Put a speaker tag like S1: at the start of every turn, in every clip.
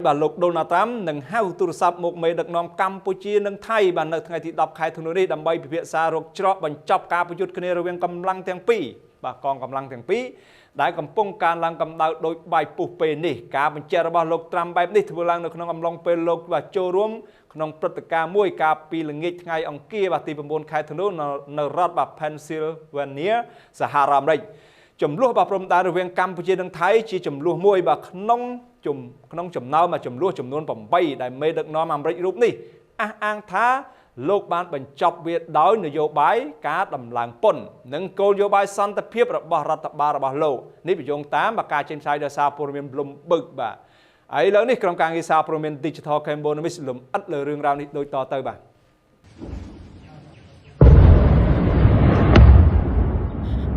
S1: បាទលោកដូណាល់ត្រាំនឹងហៅទូរស័ព្ទមកមេដឹកនាំកម្ពុជានិងថៃបាទនៅថ្ងៃទី10ខែធ្នូនេះដើម្បីពិភាក្សារកច្រកបញ្ចប់ការប្រយុទ្ធគ្នារវាងកម្លាំងទាំងពីរបាទកងកម្លាំងទាំងពីរដែលកំពុងកើនឡើងកម្ដៅដោយបាយពុះពេលនេះការបញ្ជាក់របស់លោកត្រាំបែបនេះធ្វើឡើងនៅក្នុងអំឡុងពេលលោកបាទចូលរួមក្នុងព្រឹត្តិការណ៍មួយកាលពីល្ងាចថ្ងៃអង្គារបាទទី9ខែធ្នូនៅរដ្ឋបាទ Pennsylvania សហរដ្ឋអាមេរិកចំនួនបាទព្រំដែនរវាងកម្ពុជានិងថៃជាចំនួនមួយបាទក្នុងក្នុងចំណោមចំនួនចំនួន8ដែលមេដឹកនាំអាមេរិករូបនេះអះអាងថាលោកបានបញ្ចប់វាដោយនយោបាយការដំឡើងពន្ធនិងគោលនយោបាយសន្តិភាពរបស់រដ្ឋបាលរបស់លោកនេះបញ្យងតាមការចេញផ្សាយដោយសារព័ត៌មាន Bloomberg បាទឥឡូវនេះក្រុមការងារសារព័ត៌មាន Digital Cambodia លំអិតលើរឿងរ៉ាវនេះដូចតទៅបាទ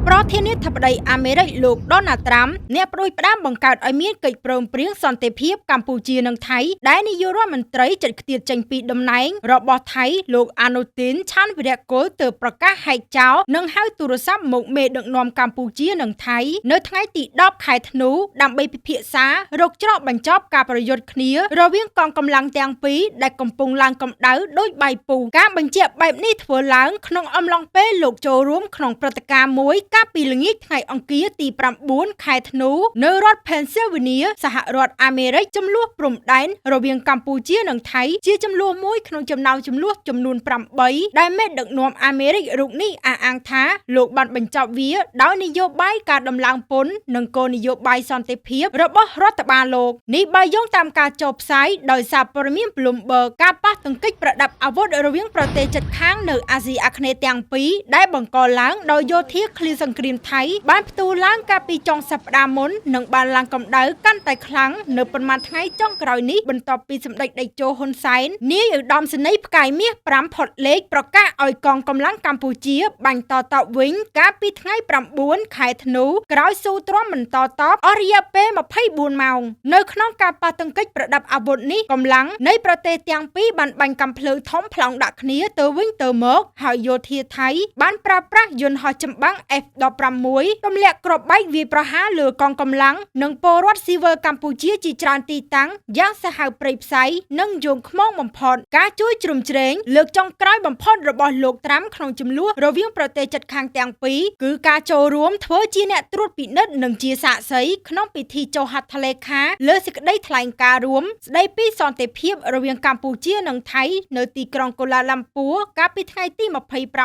S2: ប្រធានាធិបតីអាមេរិកលោកដូណាល់ត្រាំអ្នកផ្ដួចផ្ដើមបង្កើតឲ្យមានកិច្ចព្រមព្រៀងសន្តិភាពកម្ពុជានិងថៃដែលនាយករដ្ឋមន្ត្រីចិត្តខ្ទាតចេញពីតំណែងរបស់ថៃលោកអានុទីនឆានវិរៈគុលទើបប្រកាសហែកចោលនិងហៅទូរស័ព្ទមកមេដឹកនាំកម្ពុជានិងថៃនៅថ្ងៃទី10ខែធ្នូដើម្បីពិភាក្សារកច្រកបញ្ចប់ការប្រយុទ្ធគ្នារវាងកងកម្លាំងទាំងពីរដែលកំពុងឡើងកម្ដៅដោយបាយពុះការបញ្ជាក់បែបនេះធ្វើឡើងក្នុងអំឡុងពេលលោកចូលរួមក្នុងព្រឹត្តិការណ៍មួយកាលពីល្ងាចថ្ងៃអង្គារទី9ខែធ្នូនៅរដ្ឋ Pennsylvania សហរដ្ឋអាមេរិកចំនួនព្រំដែនរវាងកម្ពុជានិងថៃជាចំនួនមួយក្នុងចំណោមចំនួនចំនួន8ដែលមេដឹកនាំអាមេរិករូបនេះអះអាងថាលោកបានបញ្ចប់វាដោយនយោបាយការដំឡើងពន្ធនិងគោលនយោបាយសន្តិភាពរបស់រដ្ឋបាលលោកនេះបើយោងតាមការចុះផ្សាយដោយសារព័ត៌មាន Bloomberg ការប៉ះទង្គិចប្រដាប់អាវុធរវាងប្រទេសជិតខាងនៅអាស៊ីអាគ្នេយ៍ទាំងពីរដែលបង្កឡើងដោយយោធាឃ្លានសង្គ្រាមថៃបានផ្ទុះឡើងកាលពីចុងសប្តាហ៍មុននិងបានឡើងកម្ដៅកាន់តែខ្លាំងនៅប៉ុន្មានថ្ងៃចុងក្រោយនេះបន្ទាប់ពីសម្ដេចតេជោហ៊ុនសែននាយឧត្តមសេនីយ៍ផ្កាយមាស5ផុតលេខប្រកាសឲ្យកងកម្លាំងកម្ពុជាបាញ់តតបវិញកាលពីថ្ងៃ9ខែធ្នូក្រោយស៊ូទ្រាំមិនតតបអស់រយៈពេល24ម៉ោងនៅក្នុងការប៉ះទង្គិចប្រដាប់អាវុធនេះកម្លាំងនៃប្រទេសទាំងពីរបានបាញ់កាំភ្លើងធំប្លង់ដាក់គ្នាទៅវិញទៅមកហើយយោធាថៃបានប្រើប្រាស់យន្តហោះចម្បាំង F-16 ទម្លាក់គ្រាប់បែកវាយប្រហារលើកងកម្លាំងនិងពលរដ្ឋស៊ីវិលកម្ពុជាជាច្រើនទីតាំងយ៉ាងសាហាវព្រៃផ្សៃនិងយងខ្មងបំផុតការជួយជ្រោមជ្រែងលើកចុងក្រោយបំផុតរបស់លោកត្រាំក្នុងចំនួនរវាងប្រទេសជិតខាងទាំងពីរគឺការចូលរួមធ្វើជាអ្នកត្រួតពិនិត្យនិងជាសាក្សីក្នុងពិធីចុះហត្ថលេខាលើសេចក្តីថ្លែងការណ៍រួមស្តីពីសន្តិភាពរវាងកម្ពុជានិងថៃនៅទីក្រុងកូឡាឡាំពួរកាលពីថ្ងៃទី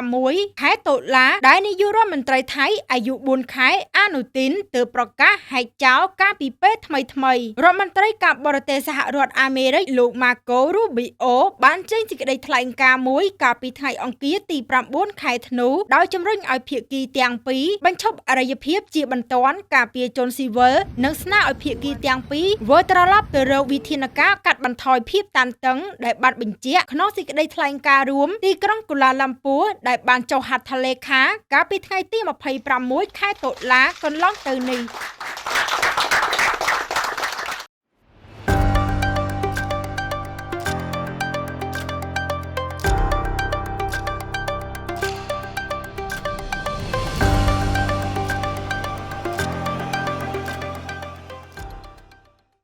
S2: 26ខែតុលាដែលនាយករដ្ឋមន្ត្រីថៃអាយុ4ខែអានុទីនទើបប្រកាសហែកចោលកាលពីពេលថ្មីថ្មីរដ្ឋមន្ត្រីការបរទេសសហរដ្ឋអាមេរិកលោកម៉ាកូរូប៊ីអូបានចេញសេចក្តីថ្លែងការណ៍មួយកាលពីថ្ងៃអង្គារទី9ខែធ្នូដោយជំរុញឲ្យភាគីទាំងពីរបញ្ឈប់អរិយភាពជាបន្ទាន់ការពារជនស៊ីវិលនិងស្នើឲ្យភាគីទាំងពីរវិលត្រឡប់ទៅរកវិធានការកាត់បន្ថយភាពតានតឹងដែលបានបញ្ជាក់ក្នុងសេចក្តីថ្លែងការណ៍រួមទីក្រុងកូឡាឡាំពួរដែលបានចុះហត្ថលេខាកាលពីថ្ងៃទី26ខែតុលាកន្លងទៅនេះ។